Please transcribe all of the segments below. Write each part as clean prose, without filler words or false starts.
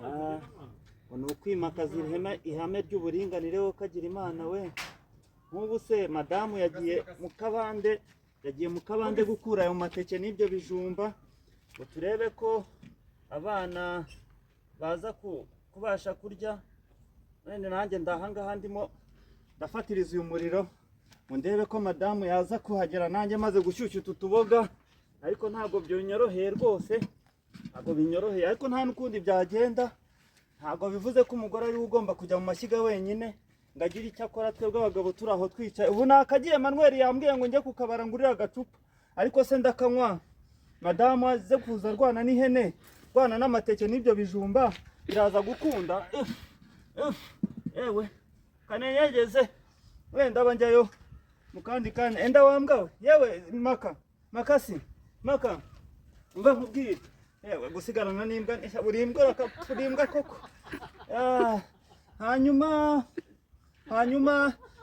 Ah, ngo ni ukwimakaza ihame ry'uburinganire, wo kagira Imana we. Nk'ubu se madamu yagiye mu kabande, yagiye mu kabande gukura ayo mateke n'ibyo bijumba ngo turebe ko abana baza kubasha kurya. Wenda nanjye ndahangaha ndimo ndafatiriza uyu muriro ngo ndebe ko madamu yaza kuhagera nanjye maze gushyushya utu tuboga, ariko ntabwo byonyoroheye rwose, ntabwo binyoroheye, ariko nta n'ukundi byagenda. Ntabwo bivuze ko umugore ariwe ugomba kujya mu mashyiga wenyine ngo agire icyo akora, twebwe abagabo turi aho twicaye. Ubu nakagiye, Manuel yambwiye ngo njye kukabara ngurire agacupa, ariko se ndakanywa madamu aze kuza arwana n'ihene, rwana n'amateke n'ibyo bijumba, biraza gukunda? Uf, uf, ewe kanenyegeze wenda aba njyayo mu kandi kanya. Enda wambwa we, yewe maka makasi maka, mva nkubwire, yewe gusigarana n'imbwa, uri imbwa, uri imbwa koko. Ah, hanyuma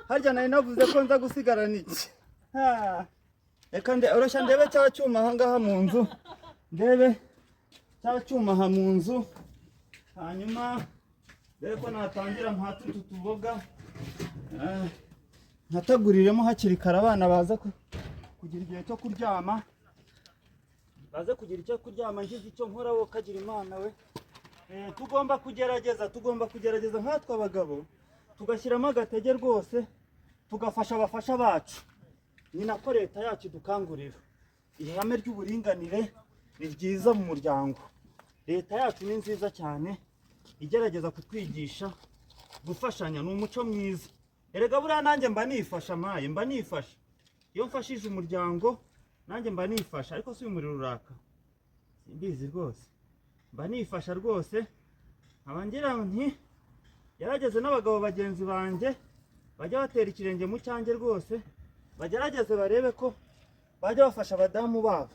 harya nari navuze ko nza gusigarana iki? Ah, reka nde oroshya ndebe cya cyuma aha ngaha mu nzu, ndebe cya cyuma aha mu nzu, hanyuma ndebe ko natangira mpata utu tuboga. Ah, nkataguriremo hakiri kare, abana baza kugira igihe cyo kuryama, baze kugira icyo kuryama ngize icyo nkora, wo kagira Imana we. Tugomba kugerageza, tugomba kugerageza nkatwe abagabo tugashyiramo agatege rwose, tugafasha abafasha bacu. Ni nako leta yacu idukangurira. Ihame ry'uburinganire ni ryiza mu muryango. Leta yacu ni nziza cyane, igerageza kutwigisha gufashanya, ni umuco mwiza. Erega buriya nanjye mba nifasha, maye mba nifasha. Iyo mfashije umuryango nanjye mba nifasha, ariko si uyu muriro uraka, simbizi rwose. Mba nifasha rwose, nkaba ngira nti gerageze n'abagabo bagenzi banjye bajya batera ikirenge mu cyanjye rwose, bagerageze barebe ko bajya bafasha abadamu babo,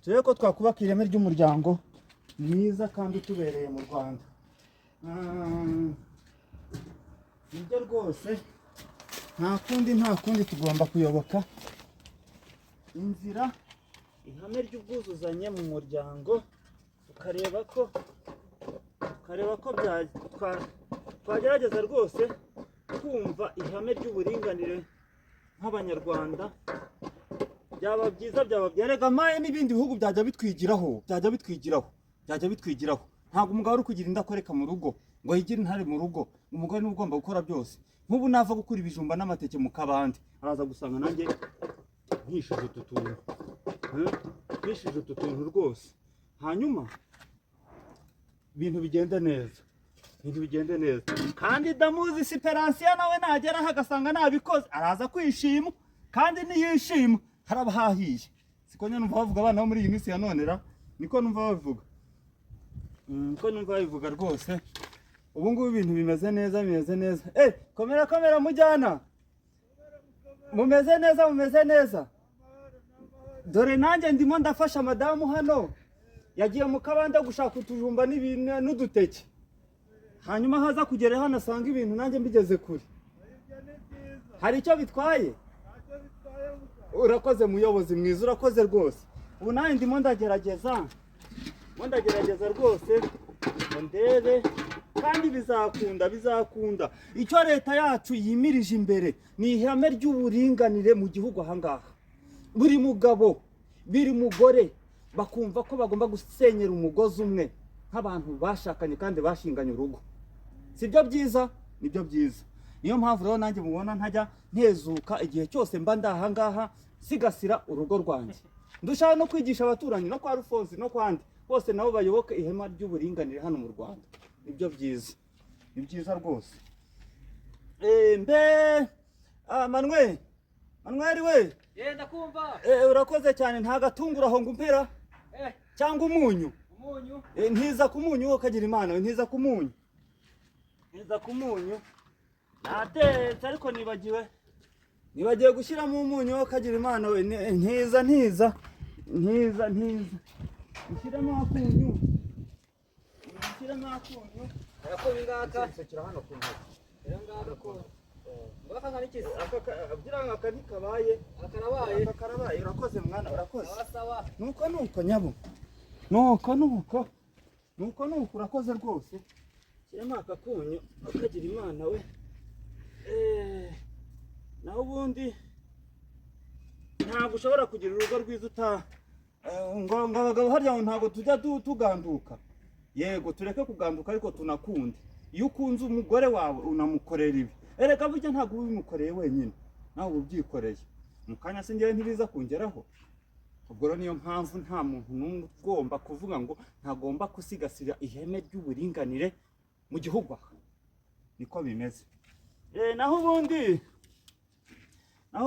turebe ko twakubaka ireme ry'umuryango mwiza kandi utubereye mu Rwanda. Nibyo rwose, nta kundi, nta kundi, tugomba kuyoboka inzira ihame ry'ubwuzuzanye mu muryango, tukareba ko twagerageza rwose kumva ihame ry'uburinganire nk'Abanyarwanda. Byaba byiza, byaba byerega maye n'ibindi bihugu byajya bitwigiraho, byajya bitwigiraho, byajya bitwigiraho. Ntabwo umugabo ari kugira indakoreka mu rugo ngo yigire intare mu rugo, umugore niwe ugomba gukora byose. Nk'ubu nava gukura ibijumba n'amateke mu kabande, araza gusanga nanjye nkishije utu tuntu. Eh, nkishije utu tuntu rwose, hanyuma ibintu bigende neza, ibintu bigende neza. Kandi ndamuzi Siperansiya, nawe nageraho agasanga nabikoze araza kwishima, kandi niyishima haraba hahiye. Siko nyine numva bavuga abana bo muri iyi minsi ya none ra, niko numva babivuga. Niko numva babivuga rwose. Ubu ngubu ibintu bimeze neza, bimeze neza. Eh, komera, komera mujyana, mumeze neza, mumeze neza. Dore nanjye ndimo ndafasha madamu hano, yagiye mu kabande gushaka utujumba n'uduteke, hanyuma haza kugera hano asanga ibintu nanjye mbigeze kure. Hari icyo bitwaye? Urakoze muyobozi mwiza, urakoze rwose. Ubu nanjye ndimo ndagerageza, ndimo ndagerageza rwose ngo ndebe, kandi bizakunda, bizakunda. Icyo leta yacu yimirije imbere ni ihame ry'uburinganire mu gihugu ahangaha. Buri mugabo, buri mugore bakumva ko bagomba gusenyera umugozi umwe nk'abantu bashakanye kandi bashinganye urugo. Si byo byiza? Nibyo byiza. Niyo mpamvu rero nanjye mubona ntajya ntezuka igihe cyose mba ndahangaha sigasira urugo rwanjye, ndushaho no kwigisha abaturanyi no kwa Rufozi no kwandi bose, nabo bayoboke ihema ry'uburinganire hano mu Rwanda. Nibyo byiza, ni byiza rwose. Mbe Manuel, Manuel we! Yenda kumva. Urakoze cyane. Nta gatunguru aho ngo umpera? Eh. Cyangwa umunyu? Umunyu. Ntiza ku munyu, wowe ukagira Imana we, ntiza ku munyu, ntiza ku munyu. Natetse ariko nibagiwe gushyiramo umunyu, wowe ukagira Imana we. Ntiza, ntiza, ntiza, ntiza, ushyiremo akunyu, ushyiremo akunyu. Arakuba ingaka. Nsekera hano ku ntoki. Rero ngaka ko. Ngaka nkana iki? Aka kugira ngo aka ntikabaye. Akarabaye. Aka karabaye. Urakoze mwana, urakoze. Sawa sawa. Nuko nuko nyabo, nuko nuko. Nuko nuko urakoze rwose. Shyiramo aka kunyu, ukagira Imana we. Naho ubundi ntabwo ushobora kugira urugo rwiza uta ngo abagabo harya ngo ntabwo tujya tuganduka. Yego, tureke kuganduka, ariko tunakunde. Iyo ukunze umugore wawe unamukorera ibi. Erega burya ntabwo uba ubimukoreye wenyine, nawe uba ubyikoreye. Mu kanya se njyewe ntibiza kungeraho? Ubwo rero niyo mpamvu nta muntu n'umwe ugomba kuvuga ngo ntagomba gusigasira iheme ry'uburinganire mu gihugu. Aha niko bimeze. Naho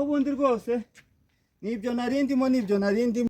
ubundi rwose nibyo narindimo, nibyo narindimo.